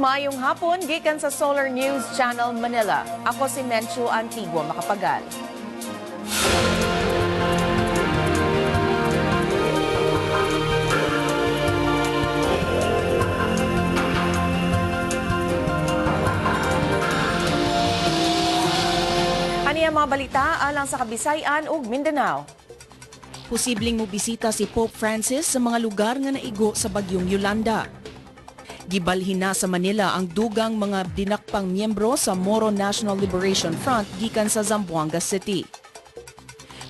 Maayong hapon gikan sa Solar News Channel Manila. Ako si Menchu Antigua Makapagal. Ani ang mga balita alang sa Kabisayan ug Mindanao. Posibleng mobisita si Pope Francis sa mga lugar nga naigo sa bagyong Yolanda. Gibalhin na sa Manila ang dugang mga dinakpang miyembro sa Moro National Liberation Front gikan sa Zamboanga City.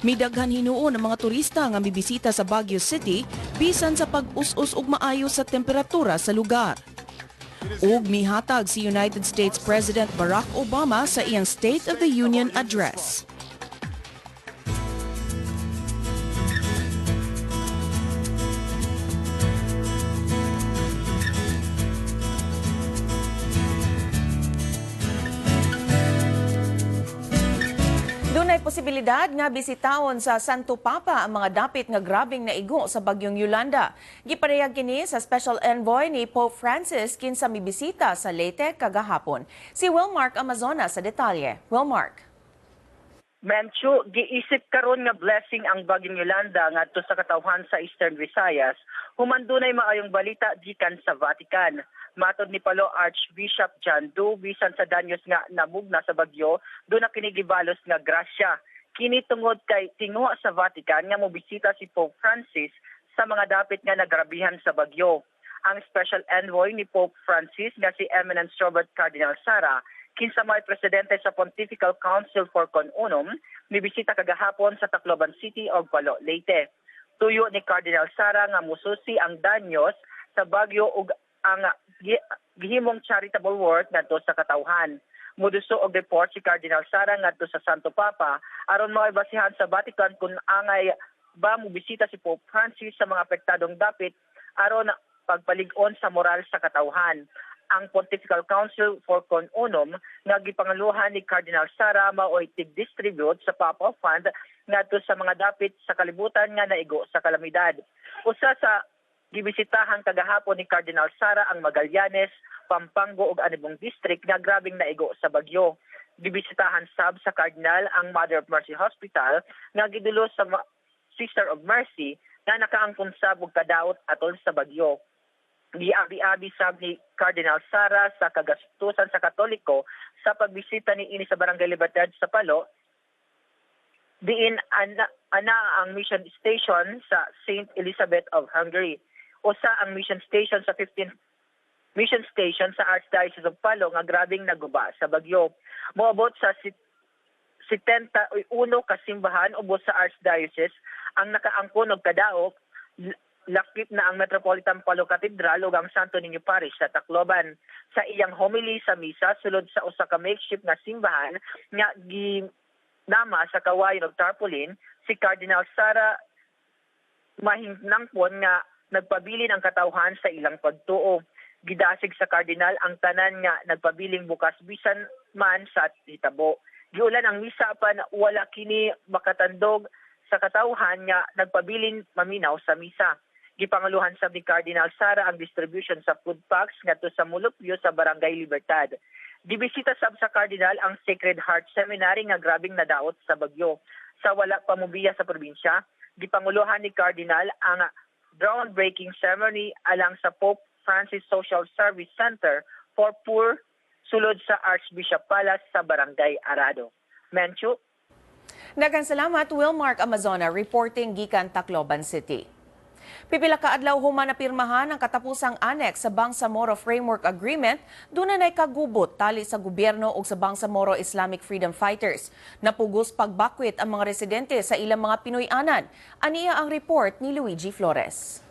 Midaghan hinuon ang mga turista nga mibisita sa Baguio City bisan sa pag-us-us og maayo sa temperatura sa lugar. Ug mihatag si United States President Barack Obama sa iyang State of the Union Address. Dunay posibilidad nga bisitaon sa Santo Papa ang mga dapit nga grabeng naigo sa bagyong Yolanda. Giparehag kini sa Special Envoy ni Pope Francis kinsa mibisita sa Leyte kagahapon. Si Wilmark Amazona sa detalye. Wilmark. Menchu, giisip karon nga blessing ang bagyong Yolanda ngadto sa katawhan sa Eastern Visayas, human dunay maayong balita gikan sa Vatican. Matod ni Palo Archbishop John Du, bisan sa danyos nga namugna sa bagyo, duna kini gibalos nga grasya. Kini tungod kay tinguha sa Vatican nga mobisita si Pope Francis sa mga dapit nga nagrabihan sa bagyo. Ang Special Envoy ni Pope Francis nga si Eminence Robert Cardinal Sara, kinsa may presidente sa Pontifical Council for Con-Unum, mibisita kagahapon sa Tacloban City og Palo, Leyte. Tuyo ni Cardinal Sara nga mususi ang danyos sa bagyo ug ang gihimong charitable work ngadto sa katawhan. Muduso og report si Cardinal Sara ngadto sa Santo Papa aron mao'y basihan sa Vatican kung angay ba mobisita si Pope Francis sa mga apektadong dapit aron pagpalig-on sa moral sa katawhan. Ang Pontifical Council for Con-Unum nga gipangaluhan ni Cardinal Sara mao'y tig-distribute sa Papal Fund ngadto sa mga dapit sa kalibutan nga naigo sa kalamidad. Usa sa gibisitahan kagahapon ni Cardinal Sara ang Magallanes, Pampanga ug Anibong District nga grabeng naigo sa bagyo. Gibisitahan sab sa Cardinal ang Mother of Mercy Hospital nga gidulo sa Sister of Mercy nga nakaangkon sab og kadaot atol sa bagyo. Giabi-abi sab ni Cardinal Sara sa kagastusan sa Katoliko sa pagbisita ni ini sa Barangay Libertad sa Palo, diin ana ang mission station sa Saint Elizabeth of Hungary. Usa ang mission station sa 15 mission station sa Archdiocese of Palo nga grabeng naguba sa bagyo. Moabot sa 71 ka simbahan ubos sa Archdiocese ang nakaangkon og kadaok, lakip na ang Metropolitan Palo Cathedral ug ang Santo Niño Parish sa Tacloban. Sa iyang homily sa misa sulod sa usa ka makeshift nga simbahan nga ginama sa kawayan og tarpaulin, si Cardinal Sara mahinangpon nga nagpabilin ang katawhan sa ilang pagtuo. Gidasig sa Cardinal ang tanan nga nagpabiling bukas bisan man sa hitabo. Giulan ang misa apan wala kini makatandog sa katawhan nga nagpabilin maminaw sa misa. Gipangaluhan sab ni Cardinal Sara ang distribution sa food packs ngadto sa mulupyo sa Barangay Libertad. Gibisita sab sa Cardinal ang Sacred Heart Seminary nga grabeng nadaot sa bagyo. Sa wala pa mobiya sa probinsya, gipanguluhan ni Cardinal ang groundbreaking ceremony alang sa Pope Francis Social Service Center for Poor sulod sa Archbishop Palace sa Barangay Arado. Menchu. Daghang salamat, Wilmark Amazona, reporting gikan Tacloban City. Pipila ka adlaw human napirmahan ang katapusang annex sa Bangsamoro Framework Agreement, duna nay kagubot tali sa gobyerno ug sa Bangsamoro Islamic Freedom Fighters. Napugos pagbakwit ang mga residente sa ilang mga Pinoy-anan. Aniya ang report ni Luigi Flores.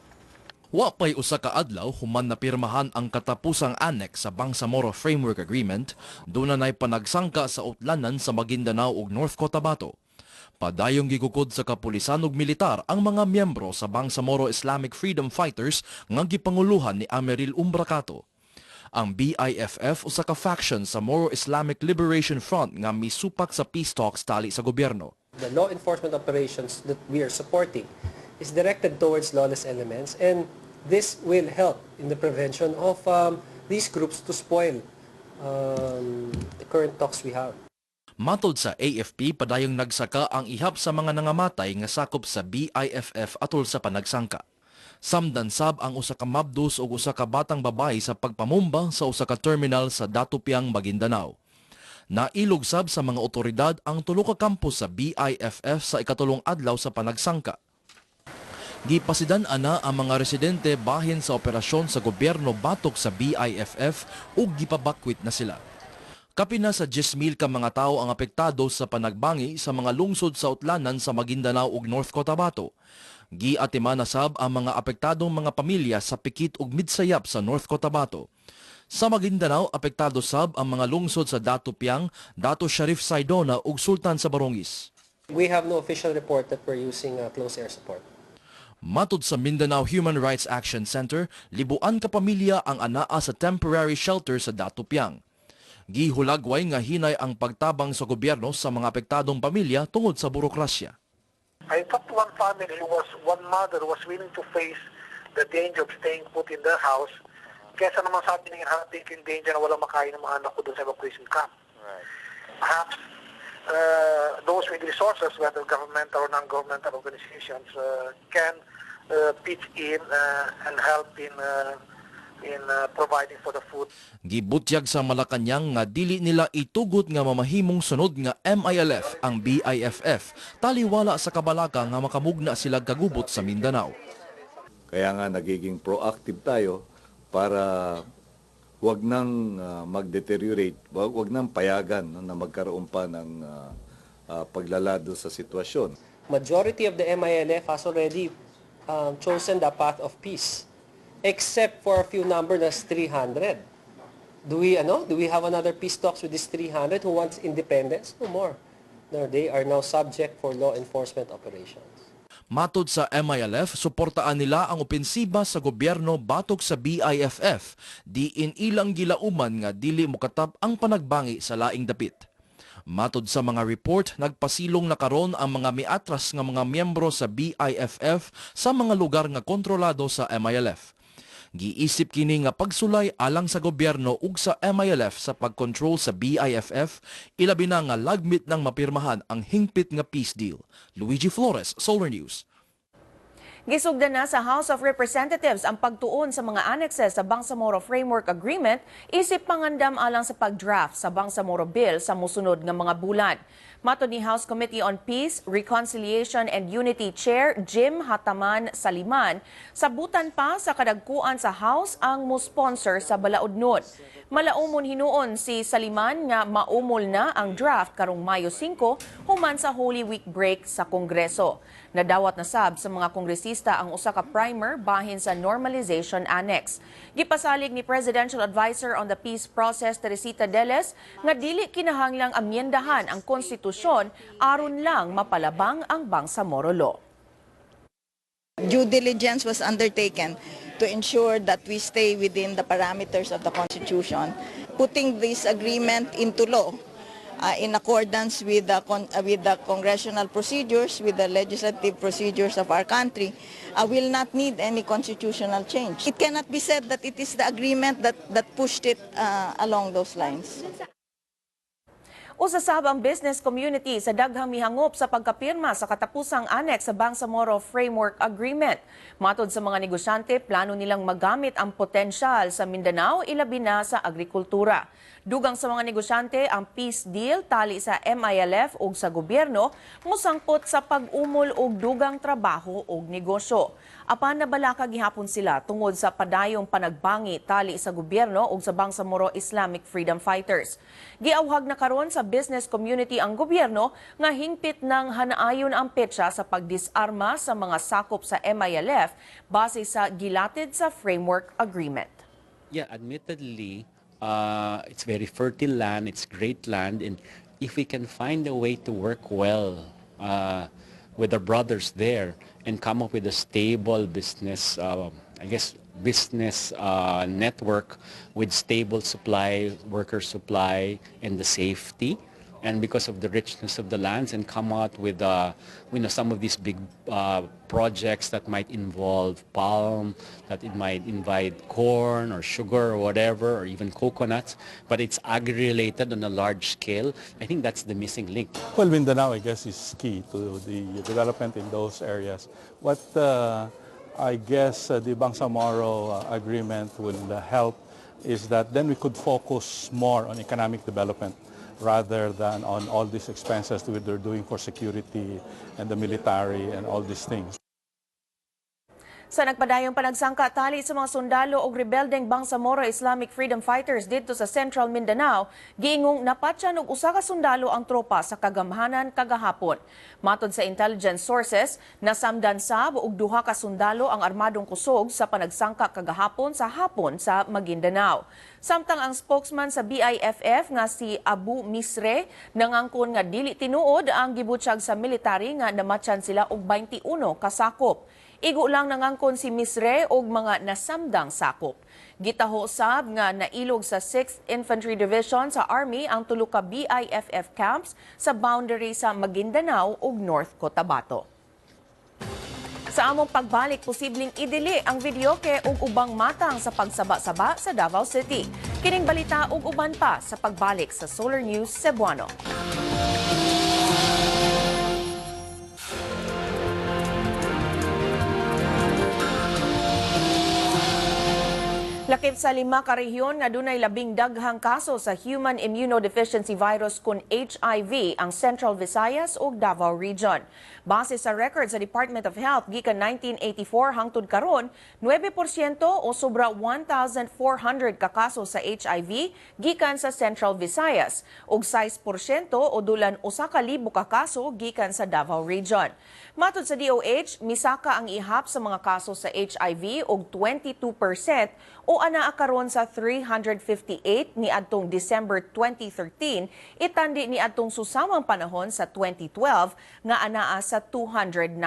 Wa pay usa ka adlaw human napirmahan ang katapusang annex sa Bangsamoro Framework Agreement, duna nay panagsangka sa utlanan sa Maguindanao ug North Cotabato. Padayong gigukod sa kapulisan ug militar ang mga miyembro sa Bangsamoro Islamic Freedom Fighters nga gipanguluhan ni Ameril Umbracato. Ang BIFF usa ka faction sa Moro Islamic Liberation Front nga misupak sa peace talks tali sa gobyerno. The law enforcement operations that we are supporting is directed towards lawless elements, and this will help in the prevention of These groups to spoil the current talks we have. Matod sa AFP, padayong nagsaka ang ihap sa mga nangamatay nga sakop sa BIFF atol sa panagsangka. Samdan sab ang usa ka mabdos ug usa ka batang babae sa pagpamumba sa usa ka terminal sa Datu Piang, Maguindanao. Nailog sab sa mga otoridad ang tulo ka kampo sa BIFF sa ikatulong adlaw sa panagsangka. Gipasidan ana ang mga residente bahin sa operasyon sa gobyerno batok sa BIFF ug gipabakwit na sila. Kapin na sa 10,000 ka mga tao ang apektado sa panagbangi sa mga lungsod sa utlanan sa Maguindanao ug North Cotabato. Giatiman na sab ang mga apektadong mga pamilya sa Pikit ug Midsayap sa North Cotabato. Sa Maguindanao, apektado sab ang mga lungsod sa Datu Piang, Datu Sharif Saidona ug Sultan sa Barongis. We have no official report that we're using close air support. Matod sa Mindanao Human Rights Action Center, libuan ka pamilya ang anaa sa temporary shelter sa Datu Piang. Gihulagway nga hinay ang pagtabang sa gobyerno sa mga apektadong pamilya tungod sa burokrasya. I talked to one family who was one mother who was willing to face the danger of staying put in their house kesa naman sabi niya harapin ko yung danger na walang makain ng mga anak ko doon sa evacuation camp. Perhaps those with resources, whether governmental or non-governmental organizations, can pitch in and help in providing for the food. Gibutyag sa Malacañang nga dili nila itugot nga mamahimong sunod nga MILF ang BIFF taliwala sa kabalaka nga makamugna sila kagubot sa Mindanao. Kaya nga nagiging proactive tayo para wag nang mag-deteriorate, wag nang payagan, no, na magkaroon pa ng paglala sa sitwasyon. Majority of the MILF has already chosen the path of peace, except for a few number, that's 300. Do we have another peace talks with this 300 who wants independence? No more. No, they are now subject for law enforcement operations. Matod sa MILF, suportaan nila ang opensiba sa gobyerno batok sa BIFF, diin ilang gilauman nga dili mokatap ang panagbangi sa laing dapit. Matod sa mga report, nagpasilong na karon ang mga miatras nga mga miyembro sa BIFF sa mga lugar nga kontrolado sa MILF. Giisip kini nga pagsulay alang sa gobyerno ug sa MILF sa pagkontrol sa BIFF, ilabi na nga lagmit ng mapirmahan ang hingpit nga peace deal. Luigi Flores, Solar News. Gisugdan na sa House of Representatives ang pagtuon sa mga annexes sa Bangsamoro Framework Agreement isip pangandam alang sa pag-draft sa Bangsamoro Bill sa musunod nga mga bulan. Matod ni House Committee on Peace, Reconciliation and Unity Chair Jim Hataman Saliman, sabutan pa sa kadagkuan sa House ang mo-sponsor sa balaodnon. Malaumon hinuon si Saliman nga maumol na ang draft karong Mayo 5 human sa Holy Week break sa Kongreso. Nadawat na sab sa mga kongresista ang usa ka primer bahin sa normalization annex. Gipasalig ni Presidential Advisor on the Peace Process Teresita Deles nga dili kinahanglang amyendahan ang konstitusyon aron lang mapalabang ang Bangsamoro Law. Due diligence was undertaken to ensure that we stay within the parameters of the Constitution. Putting this agreement into law in accordance with the congressional procedures, with the legislative procedures of our country, will not need any constitutional change. It cannot be said that it is the agreement that pushed it along those lines. Usa sab ang business community sa daghang mihangop sa pagkapirma sa katapusang annex sa Bangsamoro Framework Agreement. Matod sa mga negosyante, plano nilang magamit ang potensyal sa Mindanao, ilabi na sa agrikultura. Dugang sa mga negosyante, ang peace deal tali sa MILF ug sa gobyerno mosangpot sa pag-umol og dugang trabaho ug negosyo. Apan nabalaka gihapon sila tungod sa padayong panagbangi tali sa gobyerno ug sa Bangsamoro Islamic Freedom Fighters. Giawhag na karon sa business community ang gobyerno nga hingpit ng hanaayon ang petsa sa pagdisarma sa mga sakop sa MILF base sa gilatid sa framework agreement. Yeah, admittedly, it's very fertile land, it's great land, and if we can find a way to work well with our brothers there and come up with a stable business, I guess, business network with stable supply, worker supply, and the safety And because of the richness of the lands, and come out with some of these big projects that might involve palm, that it might invite corn or sugar or whatever, or even coconuts, but it's agri-related on a large scale. I think that's the missing link. Well, Mindanao, I guess, is key to the development in those areas. What I guess the Bangsamoro agreement will help is that then we could focus more on economic development rather than on all these expenses that they're doing for security and the military and all these things. Sa nagpadayong panagsangka tali sa mga sundalo og rebeldeng Bangsamoro Islamic Freedom Fighters didto sa Central Mindanao, giingong napatyan og usa ka sundalo ang tropa sa kagamhanan kagahapon. Matod sa intelligence sources, nasamdan sab og duha ka sundalo ang armadong kusog sa panagsangka kagahapon sa hapon sa Maguindanao. Samtang ang spokesman sa BIFF nga si Abu Misre nangangkon nga dili tinuod ang gibutyag sa military nga namatyan sila og 21 kasakop. Igo lang nangangkon si Misre og mga nasamdang sakop. Gitaho sab nga nailog sa 6th Infantry Division sa Army ang tulo ka BIFF camps sa boundary sa Maguindanao ug North Cotabato. Sa among pagbalik, posibleng idili ang videoke ug ubang matang sa pagsaba-saba sa Davao City. Kining balita ug uban pa sa pagbalik sa Solar News Cebuano. Lakip sa 5 ka rehiyon nga dunay labing daghang kaso sa Human Immunodeficiency Virus kun HIV ang Central Visayas ug Davao Region. Base sa record sa Department of Health gikan 1984 hangtod karon, 9% o sobra 1,400 ka kaso sa HIV gikan sa Central Visayas ug 6% o dulan 1,000 ka kaso gikan sa Davao Region. Matod sa DOH, misaka ang ihap sa mga kaso sa HIV og 22% o anaa karon sa 358 niadtong December 2013, itandi niadtong susamang panahon sa 2012 nga anaa sa 293.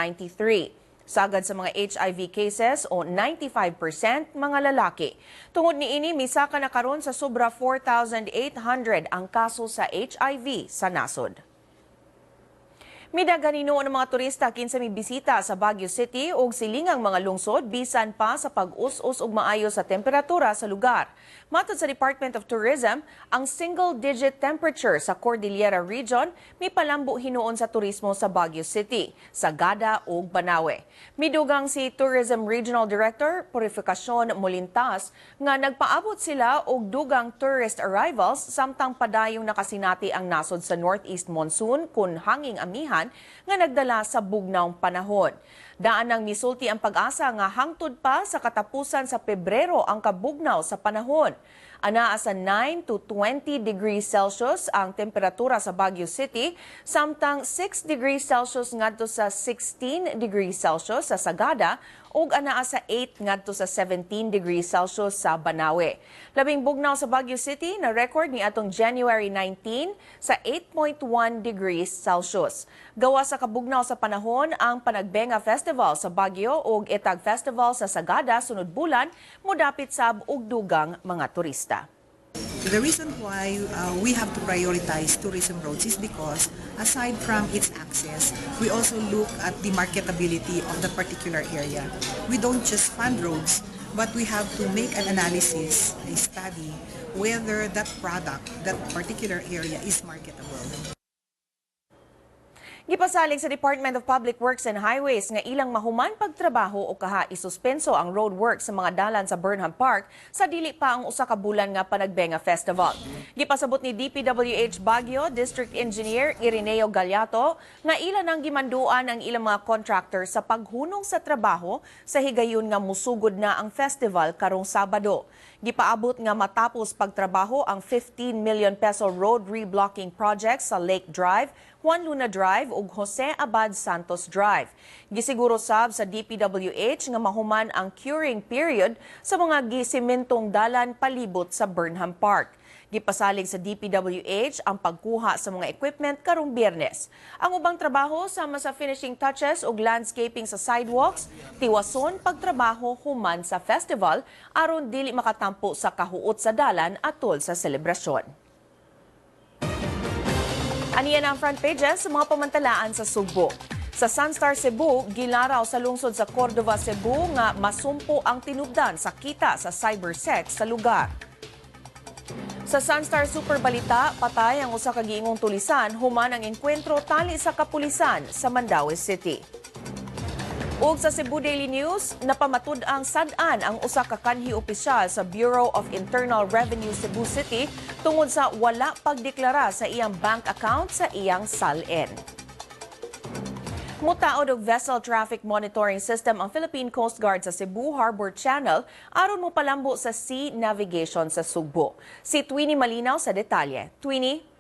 Sagad sa mga HIV cases o 95% mga lalaki. Tungod niini, misaka na karon sa sobra 4,800 ang kaso sa HIV sa nasod. Midagan hinuon ang mga turista kinsa mibisita sa Baguio City ug silingang mga lungsod bisan pa sa pag-us-us og maayo sa temperatura sa lugar. Matod sa Department of Tourism, ang single-digit temperature sa Cordillera Region mipalambo hinuon sa turismo sa Baguio City, Sagada ug Banawe. Midugang si Tourism Regional Director Purificacion Molintas nga nagpaabot sila og dugang tourist arrivals samtang padayong nakasinati ang nasod sa Northeast Monsoon kun hanging amihan nga nagdala sa bugnawng panahon. Daan nang misulti ang pag-asa nga hangtod pa sa katapusan sa Pebrero ang kabugnaw sa panahon. Anaa sa 9 to 20 degrees Celsius ang temperatura sa Baguio City, samtang 6 degrees Celsius ngadto sa 16 degrees Celsius sa Sagada ug anaa sa 8 ngadto sa 17 degrees Celsius sa Banawe. Labing bugnaw sa Baguio City na record ni atong January 19 sa 8.1 degrees Celsius. Gawa sa kabugnaw sa panahon ang Panagbenga Festival sa Baguio ug Etag Festival sa Sagada sunod bulan modapit sab og dugang mga turista. The reason why we have to prioritize tourism roads is because aside from its access, we also look at the marketability of the particular area. We don't just fund roads, but we have to make an analysis, a study, whether that product, that particular area is marketable. Gipasalig sa Department of Public Works and Highways nga ilang mahuman pagtrabaho o kaha isuspenso ang road work sa mga dalan sa Burnham Park sa dili pa ang usa ka bulan nga Panagbenga Festival. Gipasabot ni DPWH Baguio District Engineer Ireneo Galiato nga ila nang gimanduan ang ilang mga contractor sa paghunong sa trabaho sa higayon nga musugod na ang festival karong Sabado. Gipaabot nga matapos pagtrabaho ang 15 million peso road reblocking project sa Lake Drive, Juan Luna Drive ug Jose Abad Santos Drive. Gisiguro sab sa DPWH nga mahuman ang curing period sa mga gisimentong dalan palibot sa Burnham Park. Gipasalig sa DPWH ang pagkuha sa mga equipment karong Biyernes. Ang ubang trabaho sama sa finishing touches ug landscaping sa sidewalks, tiwason pagtrabaho human sa festival aron dili makatampo sa kahuot sa dalan atol sa selebrasyon. Aniya na ang front pages sa mga pamantalaan sa Sugbo. Sa Sunstar Cebu, gilaraw sa lungsod sa Cordova, Cebu nga masumpo ang tinubdan sa kita sa cybersex sa lugar. Sa Sunstar Super Balita, patay ang usa ka giingong tulisan human ang engkwentro tali sa kapulisan sa Mandaue City. Ug sa Cebu Daily News, napamatud-ang sad-an ang usa ka kanhi opisyal sa Bureau of Internal Revenue Cebu City tungod sa wala pagdeklara sa iyang bank account sa iyang SALN. Mutaod og vessel traffic monitoring system ang Philippine Coast Guard sa Cebu Harbor Channel aron mo palambo sa sea navigation sa Sugbo. Si Twini Malinaw sa detalye. Twini?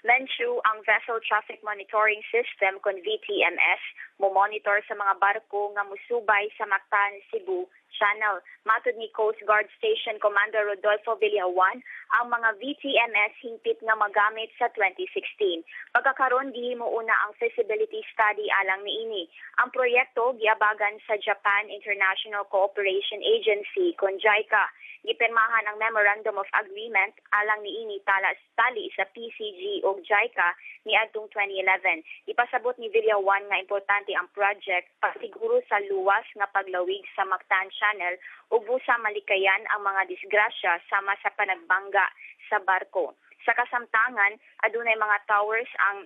Menchu, ang Vessel Traffic Monitoring System kon VTMS mo-monitor sa mga barko nga musubay sa Mactan Cebu Channel. Matod ni Coast Guard Station Commander Rodolfo Villajuan, ang mga VTMS hingpit nga magamit sa 2016. Pagkakaron, gihimo una ang feasibility study alang niini. Ang proyekto giabagan sa Japan International Cooperation Agency kon JICA. Gipirmahan ang Memorandum of Agreement alang niini talas tali sa PCG ug JICA niadtong 2011. Ipasabot ni Villajuan nga importante ang project pasiguro sa luwas nga paglawig sa Mactan Channel ug busa malikayan ang mga disgrasya sama sa panagbangga sa barko. Sa kasamtangan, adunay mga towers ang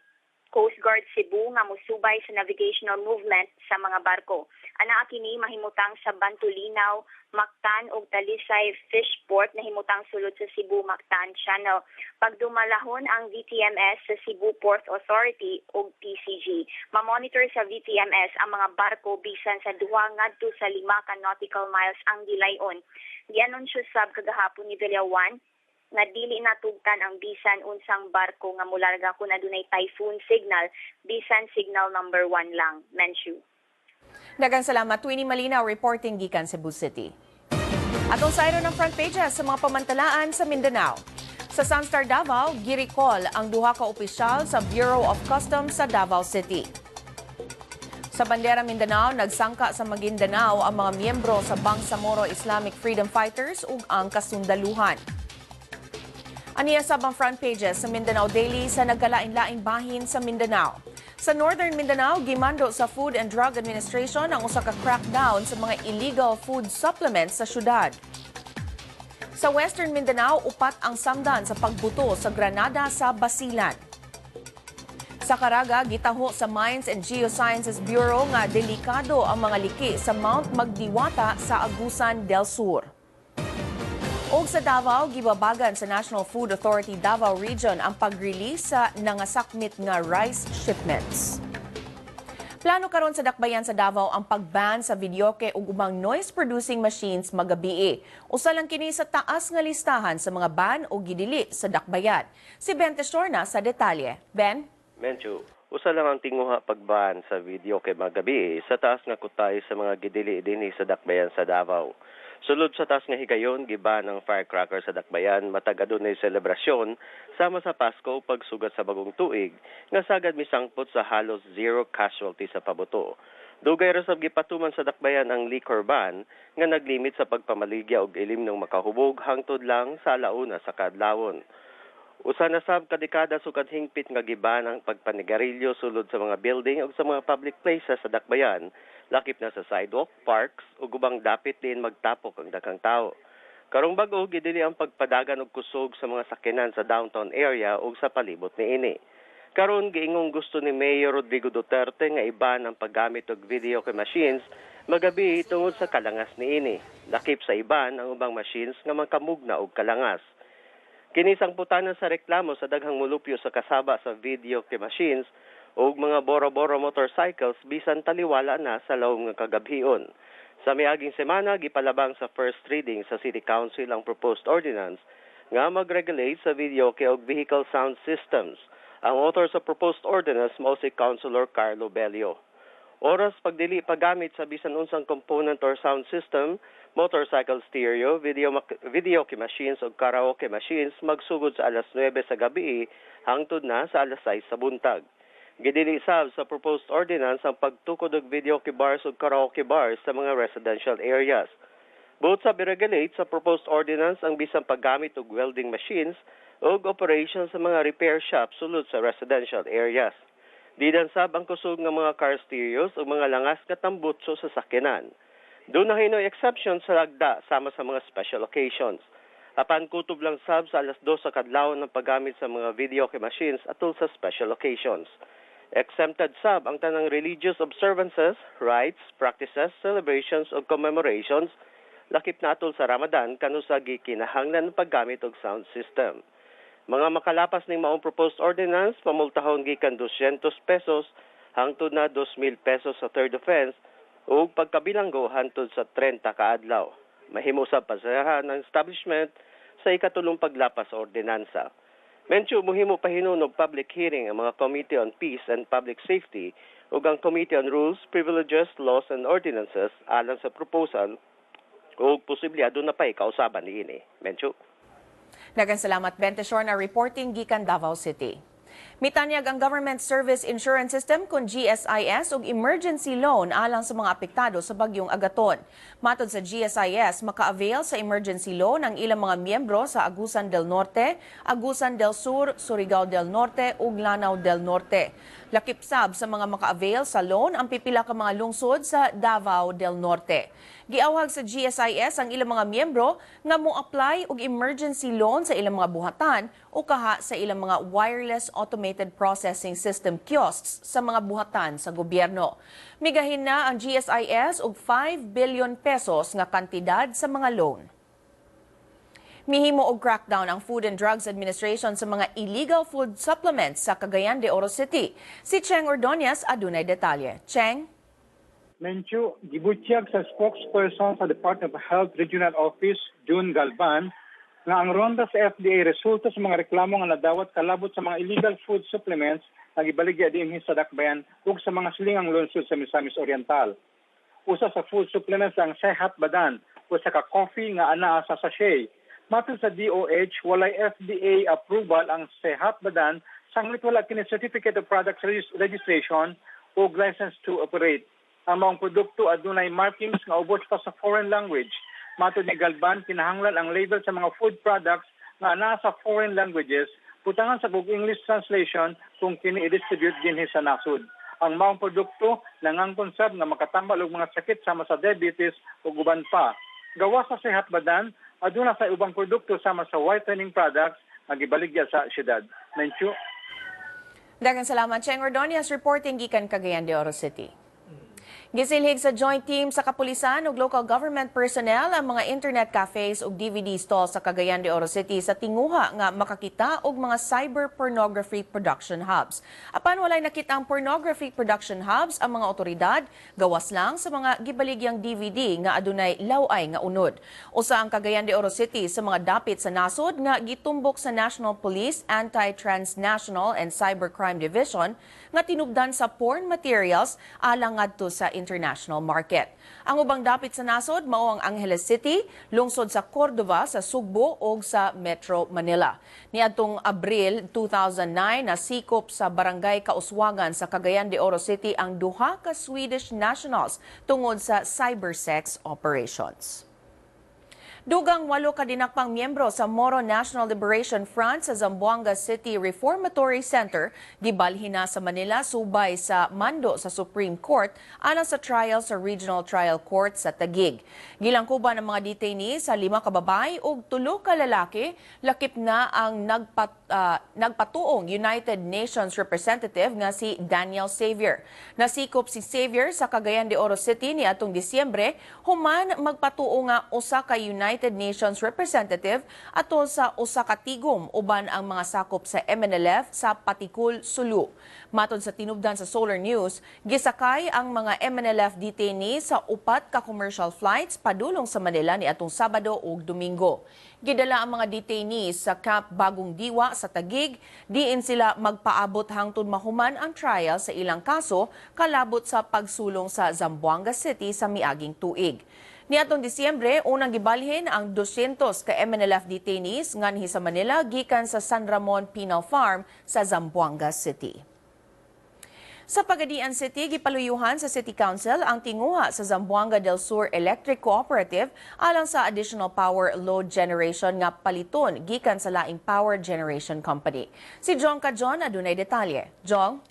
Coast Guard Cebu nga musubay sa navigational movement sa mga barko. Anaa kini mahimutang sa Bantulinaw, Mactan ug Talisay Fish Port na himutang sulod sa Cebu Mactan Channel. Pagdumalahon ang VTMS sa Cebu Port Authority ug PCG. Ma-monitor sa VTMS ang mga barko bisan sa 2 ngadto sa 5 ka nautical miles ang gilayon. Gianunsyo sab kagahapon ni Villajuan nga dili natugtan ang bisan unsang barko nga mularga kung adunay typhoon signal, bisan signal number 1 lang. Menchu. Daghang salamat, Twini Malinaw, reporting gikan Cebu City. Atong sayro ng front pages sa mga pamantalaan sa Mindanao. Sa Sunstar Davao, gi-recall ang duha ka opisyal sa Bureau of Customs sa Davao City. Sa Bandera Mindanao, nagsangka sa Maguindanao ang mga miyembro sa Bangsamoro Islamic Freedom Fighters ug ang kasundaluhan. Aniya sab ang front pages sa Mindanao Daily sa nagkalain-laing bahin sa Mindanao. Sa Northern Mindanao, gimando sa Food and Drug Administration ang usa ka crackdown sa mga illegal food supplements sa syudad. Sa Western Mindanao, upat ang samdan sa pagbuto sa granada sa Basilan. Sa Caraga, gitaho sa Mines and Geosciences Bureau nga delikado ang mga liki sa Mount Magdiwata sa Agusan del Sur. Og sa Davao, gibabagan sa National Food Authority Davao Region ang pag-release sa nangasakmit nga rice shipments. Plano karon sa dakbayan sa Davao ang pagban sa videoke ug ubang noise-producing machines magabii. Usa lang kini sa taas nga listahan sa mga ban o gidili sa dakbayan. Si Ben Teshorna sa detalye. Ben? Menchu, usa lang ang tinguha pagban sa videoke magabi sa taas nga kutay sa mga gidili dinhi sa dakbayan sa Davao. Sulod sa taas nga higayon, giban ang firecracker sa dakbayan matag adunay selebrasyon sama sa Pasko o pagsugat sa bagong tuig nga sagad misangpot sa halos zero casualty sa pabuto. Dugay ra sab gipatuman sa dakbayan ang liquor ban nga naglimit sa pagpamaligya og ilim ng makahubog hangtod lang sa 1:00 sa kaadlawon. Usa na sab ka dekada sukad hingpit nga giban ang pagpanigarilyo sulod sa mga building ug sa mga public places sa dakbayan, lakip na sa sidewalk, parks ug ubang dapit diin magtapok ang daghang tawo. Karong bag-o, gidili ang pagpadagan og kusog sa mga sakyanan sa downtown area ug sa palibot niini. Karon, giingong gusto ni Mayor Rodrigo Duterte nga iban ang paggamit og videoke machines magabi tungod sa kalangas niini. Lakip sa iban ang ubang machines nga makamugna og kalangas. Kini sangputanan sa reklamo sa daghang mulupyo sa kasaba sa videoke machines ug mga boro-boro motorcycles bisan taliwala na sa lawom nga kagabhion. Sa miaging semana, gipalabang sa first reading sa City Council ang proposed ordinance nga mag-regulate sa videoke ug vehicle sound systems. Ang author sa proposed ordinance mao si Councilor Carlo Bello. Oras pagdili paggamit sa bisan unsang component or sound system, motorcycle stereo, videoke machines ug karaoke machines magsugod sa 9:00 sa gabi hangtod na sa 6:00 sa buntag. Gidili sab sa proposed ordinance ang pagtukod og videoke bars ug karaoke bars sa mga residential areas. Buot sa i-regulate sa proposed ordinance ang bisan paggamit og welding machines ug operation sa mga repair shops sulod sa residential areas. Didan sab ang kusog nga mga car stereos ug mga langas nga tambutso sa sakyanan. Duna hinoy exception sa lagda sama sa mga special occasions. Apan kutob lang sab sa 2:00 sa kadlawon ang paggamit sa mga videoke machines atol sa special occasions. Exempted sab ang tanang religious observances, rites, practices, celebrations ug commemorations, lakip na atol sa Ramadan, kanus-a gikinahanglan ang paggamit og sound system. Mga makalapas ning maong proposed ordinance pamultahon gikan 200 pesos hangtod na 2,000 pesos sa third offense ug pagkabilanggo hangtod sa 30 ka adlaw. Mahimo sab pasarahan ang establishment sa ikatulong paglapas sa ordinansa. Menchu, muhimo pa hinuon og public hearing ang mga Committee on Peace and Public Safety ug ang Committee on Rules, Privileges, Laws and Ordinances alang sa proposal ug posible aduna pay kausaban niini. Menchu. Daghang salamat, Bente Shorna, reporting gikan Davao City. Mitanyag ang Government Service Insurance System kon GSIS og emergency loan alang sa mga apektado sa bagyong Agaton. Matod sa GSIS, maka-avail sa emergency loan ang ilang mga miyembro sa Agusan del Norte, Agusan del Sur, Surigao del Norte ug Lanao del Norte. Lakip sab sa mga maka-avail sa loan ang pipila ka mga lungsod sa Davao del Norte. Giawhag sa GSIS ang ilang mga miyembro nga mo-apply og emergency loan sa ilang mga buhatan o kaha sa ilang mga wireless automated processing system kiosks sa mga buhatan sa gobyerno. Migahin na ang GSIS og 5 billion pesos nga kantidad sa mga loan. Mihimo og crackdown ang Food and Drugs Administration sa mga illegal food supplements sa Cagayan de Oro City. Si Cheng Ordonez adunay detalye. Cheng? Menchu, gibutyag sa spokesperson sa Department of Health Regional Office, June Galvan, nga ang ronda sa FDA resulta sa mga reklamo nga nadawat kalabot sa mga illegal food supplements nga gibaligya dinhi sa Dakbayan ug sa mga silingang lungsod sa Misamis Oriental. Usa sa food supplements ang Sehat Badan, usa ka coffee nga anaa sa sachet. Matod sa DOH, walay FDA approval ang Sehat Badan sanglit wala kini Certificate of Product Registration o license to operate. Ang maong produkto adunay markings nga ubos pa sa foreign language. Matod ni Galban, kinahanglan ang label sa mga food products nga naa sa foreign languages butangan sa og English translation kung kini i-distribute dinhi sa nasod. Ang maong produkto nangangkon sab nga makatambal og mga sakit sama sa diabetes ug uban pa. Gawas sa Sehat Badan, aduna sa ubang produkto sama sa whitening products nga gibaligya sa syudad. Menchu. Daghang salamat, Cheng Ordonez, reporting gikan Cagayan de Oro City. Gisilhig sa joint team sa kapulisan ug local government personnel ang mga internet cafes ug DVD stalls sa Cagayan de Oro City sa tinguha nga makakita og mga cyber pornography production hubs. Apan walay nakita ang pornography production hubs ang mga otoridad, gawas lang sa mga gibaligyang DVD nga adunay laway nga unod. Usa ang Cagayan de Oro City sa mga dapit sa nasod nga gitumbok sa National Police Anti-Transnational and Cybercrime Division nga tinubdan sa porn materials alang ngadto sa international market. Ang ubang dapit sa nasod mao ang Angeles City, lungsod sa Cordova sa Sugbo ug sa Metro Manila. Niadtong Abril 2009, nasikop sa Barangay Kauswagan sa Cagayan de Oro City ang duha ka Swedish nationals tungod sa cybersex operations. Dugang 8 ka dinakpang miyembro sa Moro National Liberation Front sa Zamboanga City Reformatory Center gibalhin na sa Manila subay sa mando sa Supreme Court alang sa trial sa Regional Trial Court sa Taguig. Gilangkuban ang mga detainees sa 5 ka babae ug 3 ka lalaki, lakip na ang nagpatuong United Nations representative nga si Daniel Xavier. Nasikop si Xavier sa Cagayan de Oro City niadtong Disyembre human magpatuo nga usa ka United Nations representative atol sa usa ka tigom uban ang mga sakop sa MNLF sa Patikul, Sulu. Matod sa tinubdan sa Solar News, gisakay ang mga MNLF detainees sa 4 ka commercial flights padulong sa Manila niadtong Sabado ug Domingo. Gidala ang mga detainees sa Camp Bagong Diwa sa Taguig, diin sila magpaabot hangtod mahuman ang trial sa ilang kaso kalabot sa pagsulong sa Zamboanga City sa miaging tuig. Niadtong Disyembre, unang gibalhin ang 200 ka MNLF detainees nganhi sa Manila gikan sa San Ramon Penal Farm sa Zamboanga City. Sa Pagadian City, gipaluyuhan sa City Council ang tinguha sa Zamboanga del Sur Electric Cooperative alang sa additional power load generation nga paliton gikan sa laing power generation company. Si Jong Cajon adunay detalye. Jong?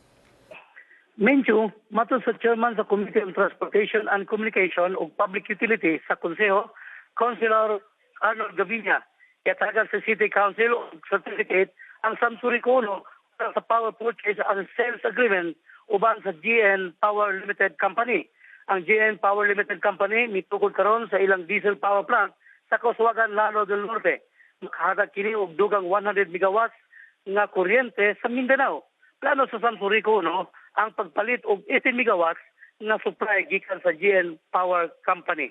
Menchu, matod sa chairman sa Committee on Transportation and Communication ug Public Utilities sa Konseho, Councilor Arnold Gaviña, yatagan sa City Council og certificate ang Samsurico 1 para sa Power Purchase and Sales Agreement uban sa GN Power Limited Company. Ang GN Power Limited Company mitukod karon sa ilang diesel power plant sa Kauswagan, Lanao del Norte. Makahatag kini og dugang 100 megawatts nga kuryente sa Mindanao. Plano sa Samsurico 1 ang pagpalit og 18 megawatts nga supply gikan sa GN Power Company.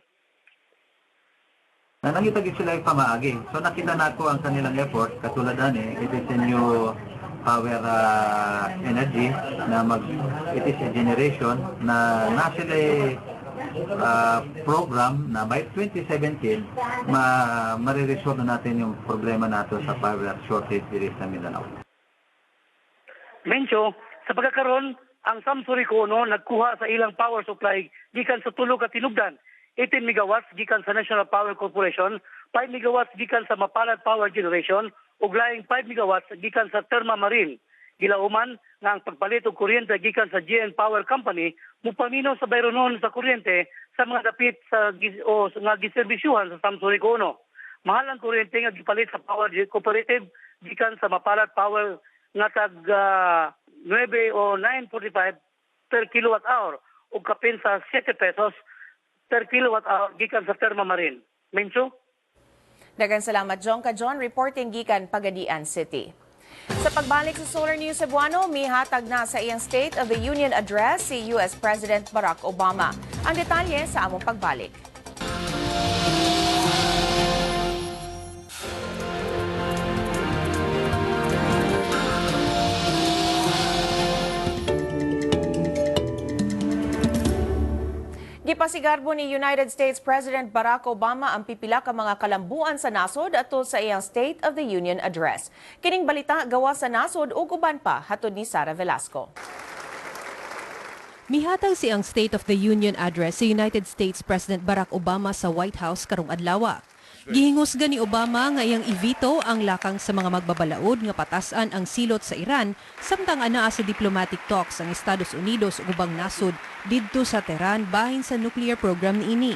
Nangita gid sila pamaagi. So nakita nako ang kanilang effort katulad ani, it is a new power energy na it is a generation na sila program na by 2017 mariresolve na natin yung problema nato sa power shortage diri sa Mindanao. Mencho, sa pagkakaron, ang Samsurico 1 nagkuha sa ilang power supply gikan sa tulo ka tinubdan. 18 megawatts gikan sa National Power Corporation, 5 megawatts gikan sa Mapalad Power Generation ug laing 5 megawatts gikan sa Therma Marine. Gilauman nga ang pagpalit og kuryente gikan sa GN Power Company mupaminaw sa bayronon sa kuryente sa mga dapit sa o nga giserbisyuhan sa Samsurico 1. Mahal ang kuryente nga gipalit sa Power Cooperative gikan sa Mapalad Power nga tag 9 o 9.45 per kilowatt hour ug kapin sa 7 pesos per kilowatt hour gikan sa Therma Marine. Mencho? Daghang salamat, Jong Cajon, reporting gikan Pagadian City. Sa pagbalik sa Solar News Cebuano, mihatag na sa iyang State of the Union Address si US President Barack Obama. Ang detalye sa among pagbalik. Gipasigarbo ni United States President Barack Obama ang pipila ka mga kalambuan sa nasod atol sa iyang State of the Union Address. Kining balita gawa sa nasod ug uban pa hatod ni Sara Velasco. Mihatag siyang State of the Union Address si United States President Barack Obama sa White House karong adlaw. Gihingusgan ni Obama nga iyang i-veto ang lakang sa mga magbabalaod nga patasan ang silot sa Iran samtang anaa sa diplomatic talks ang Estados Unidos ug ubang nasod didto sa Tehran bahin sa nuclear program niini.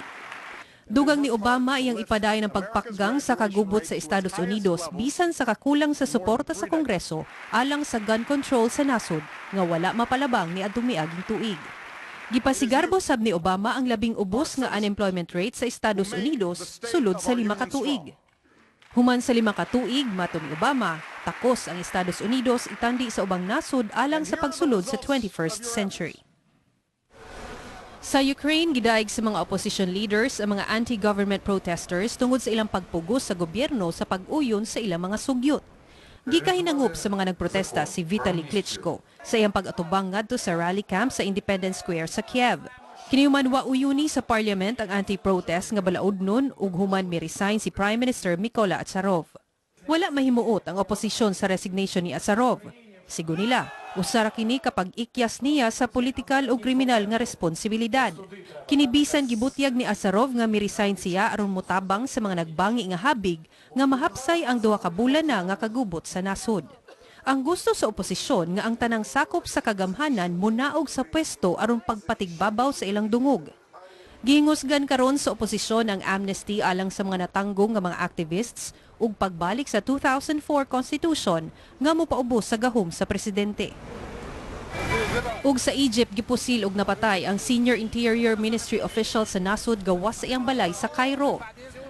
Dugang ni Obama iyang ipadayon ang pagpakgang sa kagubot sa Estados Unidos bisan sa kakulang sa suporta sa Kongreso alang sa gun control sa nasod nga wala mapalabang ni adtong miaging tuig. Gipasigarbo sab ni Obama ang labing ubos nga unemployment rate sa Estados Unidos sulod sa 5 ka tuig. Human sa 5 ka tuig, mato ni Obama, takos ang Estados Unidos itandi sa ubang nasod alang sa pagsulod sa 21st century. Sa Ukraine, gidaig sa mga opposition leaders ang mga anti-government protesters tungod sa ilang pagpugos sa gobyerno sa pag-uyon sa ilang mga sugyot. Gikahinangup sa mga nagprotesta si Vitaly Klitschko sa iyang pag-atubang ngadto sa rally camp sa Independence Square sa Kiev. Kinihuman wa uyuni sa parliament ang anti-protest nga balaod nun ug human mi-resign si Prime Minister Mykola Azarov. Wala mahimuot ang oposisyon sa resignation ni Azarov. Sigo nila, usa ra kini kapag ikyas niya sa politikal o kriminal nga responsibilidad. Kinibisan gibutyag ni Azarov nga mi-resign siya aron motabang sa mga nagbangi nga habig nga mahapsay ang 2 ka bulan na nga kagubot sa nasod. Ang gusto sa oposisyon nga ang tanang sakop sa kagamhanan munaog sa pwesto aron pagpatigbabaw sa ilang dungog. Gihingusgan karon sa oposisyon ang amnesty alang sa mga natanggong nga mga activists ug pagbalik sa 2004 Constitution nga mopaubos sa gahom sa presidente. Ug sa Egypt gipusil og napatay ang senior Interior Ministry official sa nasod gawas sa iyang balay sa Cairo.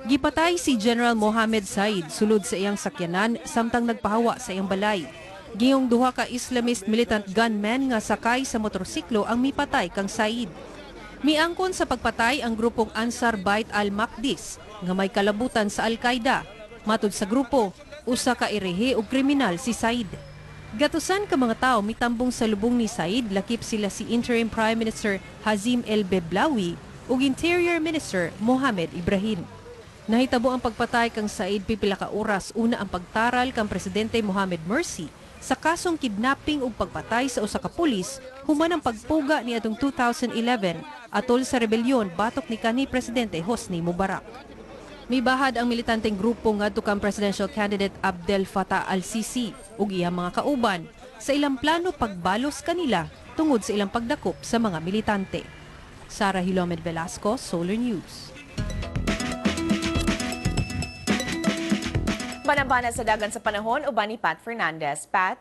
Gipatay si General Mohamed Said sulod sa iyang sakyanan samtang nagpahawa sa iyang balay. Giyong duha ka Islamist militant gunmen nga sakay sa motorsiklo ang mipatay kang Said. Miangkon sa pagpatay ang grupong Ansar Bait al-Maqdis nga may kalabutan sa Al-Qaeda. Matud sa grupo, usa ka irehe og kriminal si Said. Gatusan ka mga tao mitambong sa lubong ni Said, lakip sila si Interim Prime Minister Hazim El Beblawi ug Interior Minister Mohamed Ibrahim. Nahitabo ang pagpatay kang Said pipila ka oras una ang pagtaral kang Presidente Mohamed Morsi sa kasong kidnapping ug pagpatay sa usa ka pulis human ang pagpuga niadtong 2011 atol sa rebelyon batok ni kanhi presidente Hosni Mubarak. Mibahad ang militanteng grupo ngadto kang presidential candidate Abdel Fattah al-Sisi ug iyang mga kauban sa ilang plano pagbalos kanila tungod sa ilang pagdakop sa mga militante. Sara Hilomed Velasco, Solar News. Banabana sa dagan sa panahon, uban ni Pat Fernandez. Pat?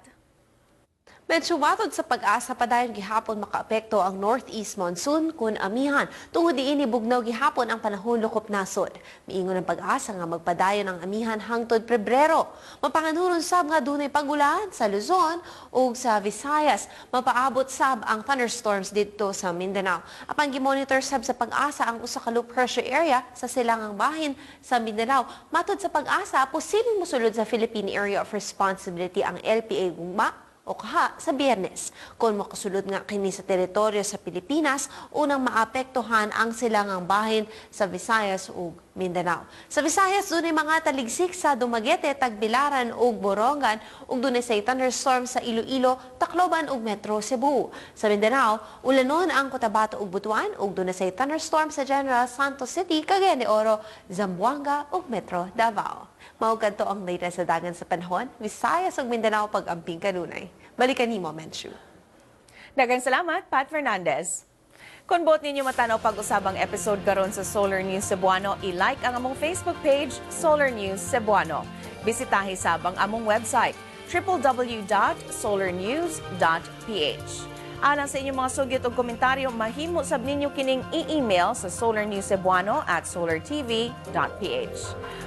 Medyo matod sa Pag-asa, padayon gihapon makaapekto ang northeast monsoon kun amihan. Tungod diini, bugnaw gihapon ang panahon lokop nasod. Miingon ang Pag-asa nga magpadayon ang amihan hangtod Pebrero. Mapanganhuron sab nga dunay pagulan sa Luzon ug sa Visayas. Mapaabot sab ang thunderstorms didto sa Mindanao. Apan gimonitor sab sa Pag-asa ang usa ka low pressure area sa silangang bahin sa Mindanao. Matod sa Pag-asa, posibleng mosulod sa Philippine Area of Responsibility ang LPA gugma o kaha sa Biyernes. Kung makasulod nga kini sa teritoryo sa Pilipinas, unang maapektuhan ang silangang bahin sa Visayas ug Mindanao. Sa Visayas, dunay mga taligsik sa Dumaguete, Tagbilaran ug Borongan ug dunay say thunderstorm sa Iloilo, Tacloban ug Metro Cebu. Sa Mindanao, ulanon ang Cotabato ug Butuan ug dunay say thunderstorm sa General Santos City, Cagayan de Oro, Zamboanga ug Metro Davao. Mao kadto ang latest sa dagan sa panahon, Visayas ug Mindanao, pag-amping kanunay. Balikan nimo, Menchu. Daghang salamat, Pat Fernandez. Kung buot ninyo matanaw pag-usabang episode karon sa Solar News Cebuano, i-like ang among Facebook page, Solar News Cebuano. Bisitahi sab ang among website, www.solarnews.ph. Alang sa inyong mga sugyot o komentaryo, mahimo sab ninyo kining i-email sa solarnewscebuano@solartv.ph.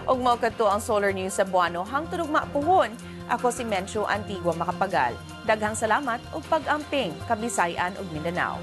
Ug mao kadto ang Solar News Cebuano hangtod ugma puhon. Ako si Menchu Antigua Macapagal. Daghang salamat ug pag-amping, Kabisayan ug Mindanao.